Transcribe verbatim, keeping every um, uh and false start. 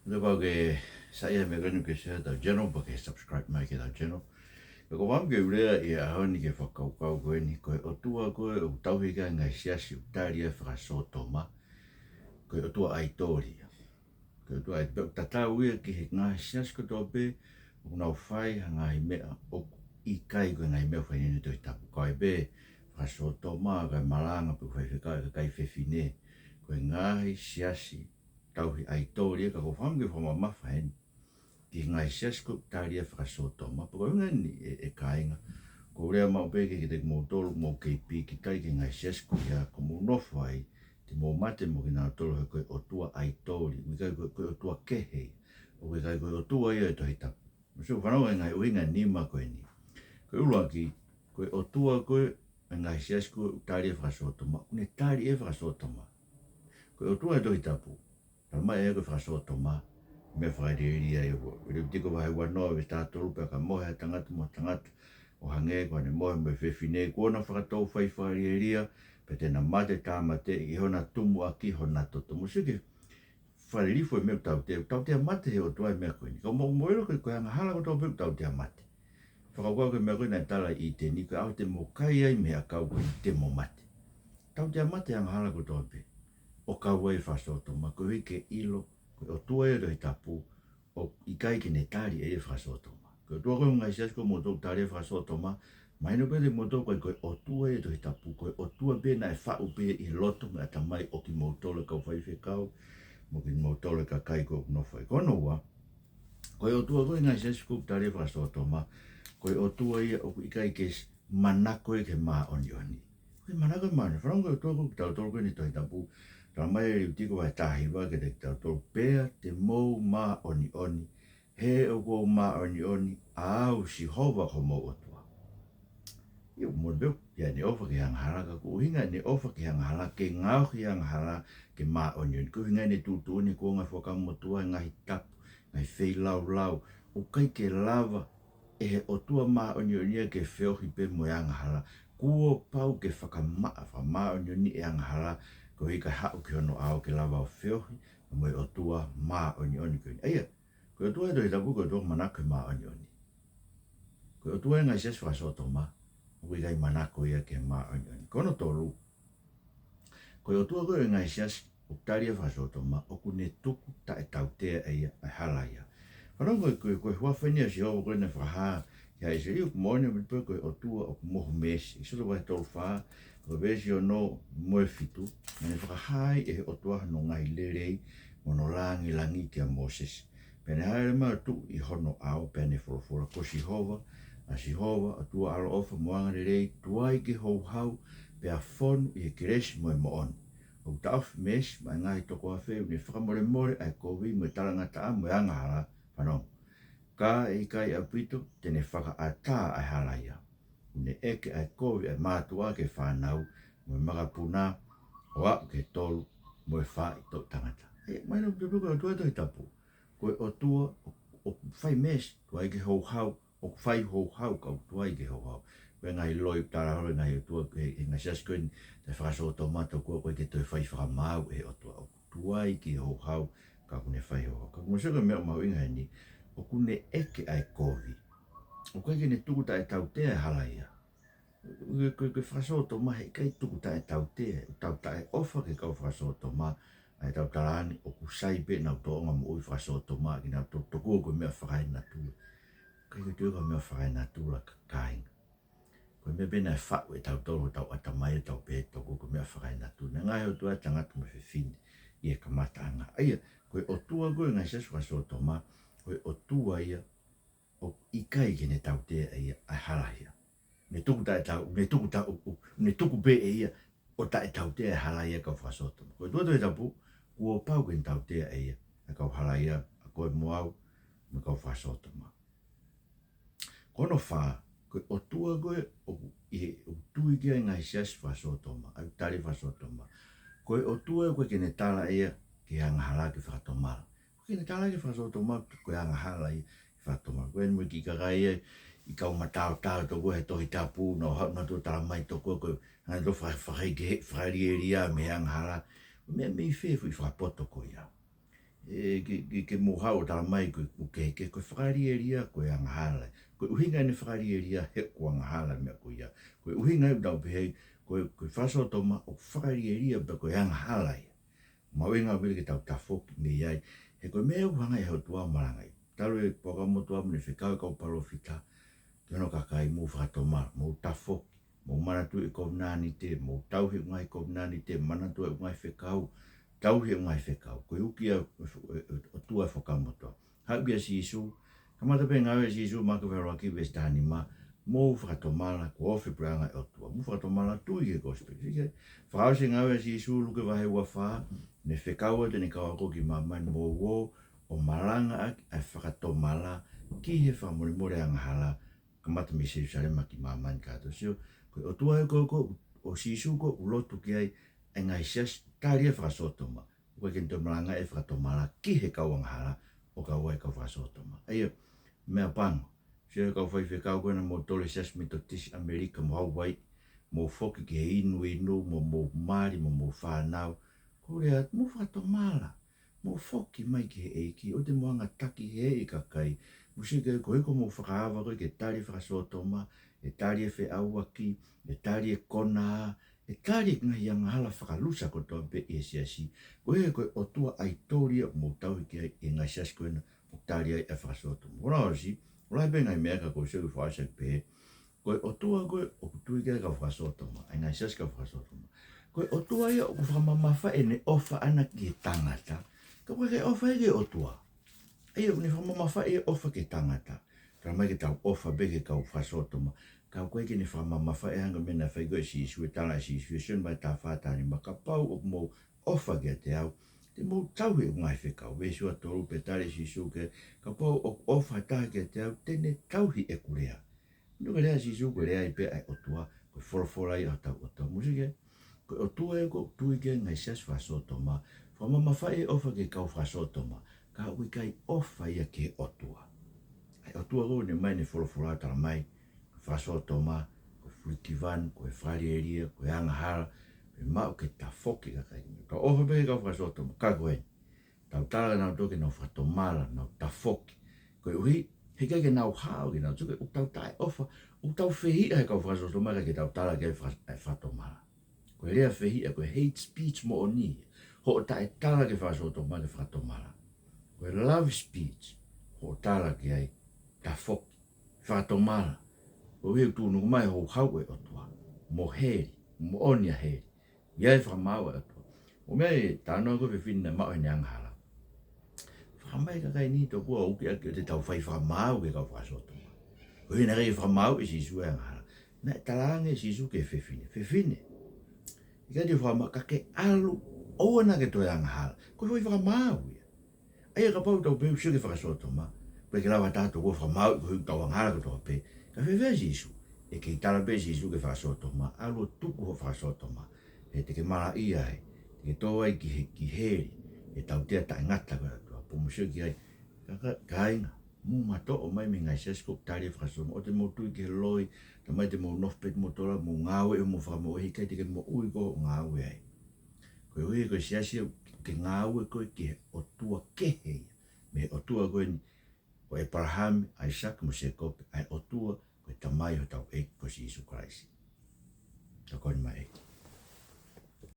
Kapau ʻoku ke saiʻia he meʻa ko eni, ke share ʻetau channel, pea ke subscribe mai ki heʻetau channel. Pea ʻoku ou fakaʻamu ke u lea ʻi he ʻaho ni ki he fakakaukau ko eni, ko e ʻOtua ko ē ʻoku tauhi ki ai e ngaahi siasi ʻoku tali ai e fakasōtoma, ko e ʻotua ʻaitoli ia. Ko e ʻotua ʻaitoli, pea ʻoku tatau ia ki he ngaahi siasi kotoa pē ʻoku nau fai ha ngaahi meʻa ʻoku ʻikai ko e ngaahi meʻa ʻoku fai ʻi he Tohi Tapu. Ko e pē fakasōtoma, kae malanga pe faifekau e kakai fefine. Ko e ngaahi siasi tauhi ʻaitoli ia, ka ʻoku ou fakaʻamu ke u fakamamafa heni ki he ngaahi siasi ʻoku tali ai e fakasōtoma. Pea ko e ʻuhinga eni ē, ʻe kāinga, ʻoku ou lea maʻu pē ki he, kiate kimoutolu ʻoku mou kei pīkitai ki he ngaahi siasi ko ia ʻoku mou nofo ai, te mou mate mo kinautolu he ko e ʻotua ʻaitoli, ʻoku ʻikai ko e, ko e ʻotua kehe ia, ʻoku ʻikai ko e ʻotua ia ʻo e Tohi Tapu. Mou sio, fanongo ki he ngaahi ʻuhinga nima ko eni. Ko e ʻuluaki, ko e ʻotua ko ē ʻo e ngaahi siasi ʻoku tali ai e fakasōtoma, ʻoku ne tali ʻa e fakasōtoma. Ko e ʻotua ʻo e Tohi Tapu, talamai ʻe ia ko e fakasōtoma, meʻa fakalielia ia. ʻI Levitiko vahe uanoa veesi tahatolu, pea ka mohe ha tangata mo ha tangata ʻo hangē ko haʻane mohe mo e fefine, kuo na fakatou fai fakalielia, pea te na mate tāmateʻi ʻi hona tumuʻaki hona toto. Mou sio ki he fakalilifu e meʻa ʻoku tautea, ʻoku tautea mate ʻe he ʻOtua e meʻa ko eni. Ka mou, mou ʻilo ko e, ko e angahala kotoa pē ʻoku tautea mate. Fakakaukau ki he meʻa ko ē naʻe tala ʻi ʻĪteni, ko e ʻaho te mou kai ai mei he ʻakau ko eni te mou mate. Tautea mate e angahala kotoa pē, ʻo kau ai e fakasōtoma, koeʻuhi ke ʻilo ko e ʻotua ia ʻo e Tohi Tapu, ʻoku ʻikai ke ne tali ʻe ia e fakasōtoma. Ko e ʻotua ko ē ʻo e ngaahi siasi ʻoku mou tali ai e fakasōtoma, mahino pē kiate kimoutolu ko e, ko e ʻotua ia ʻo e Tohi Tapu, ko e ʻotua pē naʻe faʻu pē ʻi he loto mo e ʻatamai ʻo kimoutolu e kau faifekau, mo kimoutolu e kakai ko ē ʻoku nofo ai. Ko hono ua, ko e ʻotua ko ē ʻo e ngaahi siasi ʻoku tali ai e fakasōtoma, ko e ʻotua ia ʻoku ʻikai ke s-, manako ia ki he māʻoniʻoni. ʻOku ʻikai manako ki he māʻoniʻoni. Fanongo ki he ʻOtua ko ē ʻoku tau tolu ko eni he Tohi Tapu. Talamai ʻe Levitiko vahe tahahiva kiate kitautolu, pea te mou māʻoniʻoni, he ʻoku ou māʻoniʻoni, ʻa au Sihova ko homou ʻOtua. ʻIo, moʻoni pē ʻoku ʻi ai ʻene ʻofa ki he angahala, ka ko e ʻuhinga ʻene ʻofa ki he angahala, ke ngaohi e angahala ke māʻoniʻoni. Ko e ʻuhinga ʻene tuʻutuʻuni e kuonga Fuakava Motuʻa, e ngaahi tapu, ngaahi feilaulau, ʻoku ʻikai ke lava ʻe he ʻOtua māʻoniʻoni ia ke feohi pē mo e angahala. Kuo pau ke fakamaʻa, fakamāʻoniʻoni e angahala, koeʻuhi kae haʻu ki hono ʻao ke lava ʻo feohi mo e ʻOtua māʻoniʻoni ko eni. ʻA ia, ko e ʻOtua ʻo e Tohi Tapu ko e ʻOtua ʻoku manako ki he māʻoniʻoni. Ko e ʻotua ia ʻo e ngaahi siasi fakasōtoma, ʻoku ʻikai manako ia ki he māʻoniʻoni. Ko hono tolu, ko e ʻotua ko ē ʻo e ngaahi siasi ʻoku tali ai e fakasōtoma, ʻoku ne tuku taʻetautea ʻe ia ʻa e halaia. Fanongo ko e, ko e, ko e huafa eni ʻo Sihova ko ē naʻe fakahā kia ʻIsileli, ʻoku moʻoni ʻaupito pē ko e ʻOtua ʻoku mohu meesi. ʻEkisoto vahe tolu fā, ko e veesi ono mo e fitu, naʻa ne fakahā ai ʻe he ʻOtua hono ngaahi lelei mo hono lāngilangi kia Mōsese. Pea ne hāʻele mai ʻo tuʻu ʻi hono ʻao, pea ne folofola, Ko Sihova, ʻa Sihova, ʻOtua ʻaloʻofa mo angalelei, tuai ke houhau, pea fonu ʻi he kelesi mo e moʻoni. ʻOku taʻofi e meesi maʻá e ngaahi toko afe, ʻoku ne fakamolemole ʻa e kovi mo e talangataʻa mo e angahala, fanongo. Ka ʻe ʻikai ʻaupito te ne fakaʻatā ʻa e halaia. ʻOku ne ʻeke ʻa e kovi ʻa e mātuʻa ki he fānau, mo e makapuna, ʻo aʻu ki he tolu mo e fā ʻi he toʻu tangata. ʻE, mahino pē ko e ʻOtua ʻo e Tohi Tapu. Ko e ʻOtua ʻoku, ʻoku fai meesi, tuai ke houhau, ʻoku fai houhau, ka ʻoku tuai ke houhau. Ko e ngaahi loi ʻoku tala holo ʻe he ngaahi ʻotua, ʻe he, ʻe he ngaahi siasi ko eni, ʻoku fakasōtoma, tokua ʻoku ʻikai ke toe fai fakamaau ʻe he ʻOtua, ʻoku tuai ke houhau, ka ʻoku ne fai houhau. Ka mou sio ki he meʻa mahuʻinga heni, ʻoku ne ʻeke ʻa e kovi. ʻOku ʻikai ke ne tuku taʻetautea e halaia. Ko e, ko e, ko e fakasōtoma heʻikai tuku taʻetautea, ʻoku tau taʻeʻofa ki he kau fakasōtoma, ʻa ʻetau talaange ʻoku sai pē ʻenau tōʻonga moʻui fakasōtoma, kinautolu, tokua ko e meʻa fakaenatula. ʻIkai ke toe ko e meʻa fakaenatula, kāinga. Ko e meʻa pē naʻe faʻu ʻe tautolu hotau ʻatamai ʻo tau pehē tokua ko e meʻa fakaenatula. Naʻe ngaohi e ʻOtua e tangata mo e fefine ʻi he kamataʻanga. ʻA ia, ko e ʻotua ko ē ʻo e ngaahi siasi fakasōtoma, ko e ʻotua ia ʻoku ʻikai ke ne tautea ʻe ia ʻa e halaia. Ne tuku taʻetau-, ne tuku ta-, ʻo, ʻo, ne tuku pē ʻe ia ʻo taʻetautea e halaia ʻa e kau fakasōtoma. Ko e ʻOtua ʻo e Tohi Tapu, kuo pau ke ne tautea ʻe ia ʻa e kau halaia, ʻa koe mo au, mo e kau fakasōtoma. Ko hono fā, ko e ʻotua ko ē ʻoku ʻi he, ʻoku tui ki ai e ngaahi siasi fakasōtoma, ʻa e tali fakasōtoma. Ko e ʻotua ʻoku ʻikai ke ne tala ʻe ia ki he angahala ke fakatomala. ʻOku ʻikai ke ne tala ki he fakasōtoma ko e angahala ia ke fakatomala. Ko eni mo e kiʻi kakai ia ʻi he kau mataotao tokua he Tohi Tapu, nau haʻu nautolu ʻo talamai tokua ko e hanga nautolu ʻo faka-, fakaike-, fakalielia mei he angahala. Ko e meʻa mei fē e foʻi fakapoto ko ia? ʻE, ke, ke, ke mou haʻu ʻo tala mai ko e, ko e kehekehe, ko e fakalielia ko e angahala. Ko e ʻuhinga ʻene fakalielia he ko e angahala e meʻa ko ia. Ko e ʻuhinga ʻoku tau pehē, ko e, ko e fakasōtoma ʻoku fakalielia pē ko e angahala ia. Mahuʻinga ʻaupito ke tau tafoki mei ai. He ko e meʻa ʻoku hanga ʻe he ʻOtua ʻo malangaʻi. Talu e Fuakava Motuʻa mo ʻene fekau e kau palōfita ki hono kakai, mou fakatomala, mou tafoki, mou manatuʻi e kovinānite, mou tauhi e ngaahi kovinānite, manatuʻi e ngaahi fekau, tauhi e ngaahi fekau. Ko e uki ia ʻo, ʻo, ʻo, ʻOtua e Fuakava Motuʻa. Haʻu kia Sīsū, kamata pē ngāue ʻa Sīsū, Maʻake vahe ʻuluaki veesi taha nima, mou fakatomala, kuo ofi e puleʻanga ʻo e ʻOtua. Mou fakatomala, tui ki he kosipeli. Sike, fakaʻosi e ngāue ʻa Sīsū, Luke vahe ua fā, ne fekau atu ʻene kau ako ki māmani, mou ō ʻo malangaʻaki ʻa e fakatomala ki he fakamolemole angahala, kamata mei Selusalema ki māmani kātoa. Sio, ko e ʻOtua ē ko, ko, ʻo Sīsū ko ē ʻoku lotu ki ai e ngaahi siasi, tali e fakasōtoma. ʻOku ʻikai ke ne toe malangaʻi e fakatomala ki he kau angahala ʻo kau ai e kau fakasōtoma. ʻA ia, meʻapango. Sio, e kau faifekau ko ena, mou tolo e Siasi Metotisi ʻAmelika mo Hauaiʻi, mou foki ki he inuinu, mo hoʻomou mali, mo hoʻomou fānau. Ko e lea, mou fakatomala. Mou foki mai ki he ʻEiki, ʻoua te mou hanga ʻo taki ʻe he kakai. Mou sio ki ai, koeʻuhi ko hoʻomou fakaava ko ē ke tali e fakasōtoma, ʻe tali e feʻauaki, ʻe tali e konā, ʻe tali e ngaahi angahala fakalusa kotoa pē ʻi he siasi. Ko e, ko e ʻotua ʻaitoli ia ʻoku mou tauhi ki ai ʻi he ngaahi siasi ko ena ʻoku tali ai e fakasōtoma. Fakaʻosi, ʻoku lahi pē ngaahi meʻa ka ʻoku ou sio ki he fakaʻosi ʻoku pehē, ko e ʻOtua ko ē ʻoku tui ki ai e kau fakasōtoma, ʻa e ngaahi siasi kau fakasōtoma. Ko e ʻOtua ia ʻoku fakamamafaʻi ʻene ʻofa ʻana ki he tangata. Ka ʻoku ʻikai ke ʻofa ia ki he ʻOtua. ʻA ia ʻoku ne fakamamafaʻi e ʻofa ki he tangata. Tala mai ke tau ʻofa pē ki he kau fakasōtoma. Ka ʻoku ʻikai ke ne fakamamafaʻi, hangē ko e meʻa naʻe fai ko ē ʻe Sīsū, e tala ʻa Sīsū ʻi he Sione vahe taha fā taha nima, kapau ʻoku mou ʻofa kiate au, te mou tauhi ʻeku ngaahi fekau. Veesi ua tolu, pea tali ʻe Sīsū ki ai, kapau ʻoku ʻofa ha taha kiate au, te ne tauhi ʻeku lea. Ko e lea ʻa Sīsū, ko e lea ia pē ʻa e ʻOtua, ko e folofola ia ʻa hotau ʻOtua. Mou sio ki ai, ko e ʻOtua ia ʻoku tui ki ai e ngaahi siasi fakasōtoma, fakamamafaʻi e ʻofa ki he kau fakasōtoma, ka ʻoku ʻikai ʻofa ia ki he ʻOtua. ʻA e ʻOtua ko ē naʻe ʻomai ʻene folofola ʻo tala mai, ko e fakasōtoma, ko e fulikivanu, ko e fakalielia, ko e angahala, ʻe maʻu ke tafoki e kakai. Ka ʻofa pē ki he kau fakasōtoma, ka ko eni. Tau tala kia nautolu ke nau fakatomala, nau tafoki. Koeʻuhi, heʻikai ke nau hao kinautolu, ʻoku tau taʻeʻofa, ʻoku tau fehiʻa he kau fakasōtoma, ka ʻikai ke tau tala ki ai e faka-, e fakatomala. Ko e lea fehiʻa, ko e hate speech moʻoni ia hoʻo taʻetala ki he fakasōtoma ke fakatomala. Ko e love speech hoʻo tala ki ai, tafoki, fakatomala. Koeʻuhi ʻoku tuʻunuku mai e houhau ʻo e ʻOtua mo heli, moʻoni ʻa heli. ʻI ai e fakamaau ʻa e ʻOtua. Ko e meʻa ʻa e tangata ko ē, fefine naʻe maʻu ʻene angahala. Fakamai kakai ni, tokua uki ʻaki ʻoua te tau fai fakamaau ki he kau fakasōtoma. Koeʻuhi naʻe ʻikai fakamaauʻi ʻe Sīsū e angahala. Naʻe talaange ʻe Sīsū ki he fefine, fefine, ʻikai te u fakamaau, ka ke ʻalu, ʻoua naʻa ke toe angahala. Ko e foʻi fakamaau ia. ʻA ia kapau te tau pehē ʻoku sio ki he fakasōtoma, pea ʻikai ke lava ha taha tokua ʻo fakamaauʻi koeʻuhi ʻoku tau angahala kotoa pē. Ka fēfē ʻa Sīsū? ʻE kei tala pē ʻe Sīsū ki he fakasōtoma, ʻalu ʻo tuku hoʻo fakasōtoma. He te ke malaʻia ai, te ke tō ai ki he, ki heli, ʻe tautea taʻengata ko e ʻOtua. Pea mou sio ki ai, ka, ka, kāinga, mou matoʻo mai mei he ngaahi siasi ʻoku tali e fakasōtoma. ʻOua te mou tui ki he loi, talamai te mou nofo pē ʻi motuʻa, mou ngāue ʻi hoʻomou fakamoʻui, heʻikai te ke moʻui koe ʻi hoʻo ngāue ai. Koeʻuhi ko e siasi ʻoku ke ngāue koe ki he ʻotua kehe ia mei he ʻOtua ko eni ʻo ʻĒpalahame, ʻAisake mo Sēkope, ʻa e ʻOtua ko e Tamai hotau ʻEiki ko Sīsū Kalaisi. Tokoni mai ʻEiki.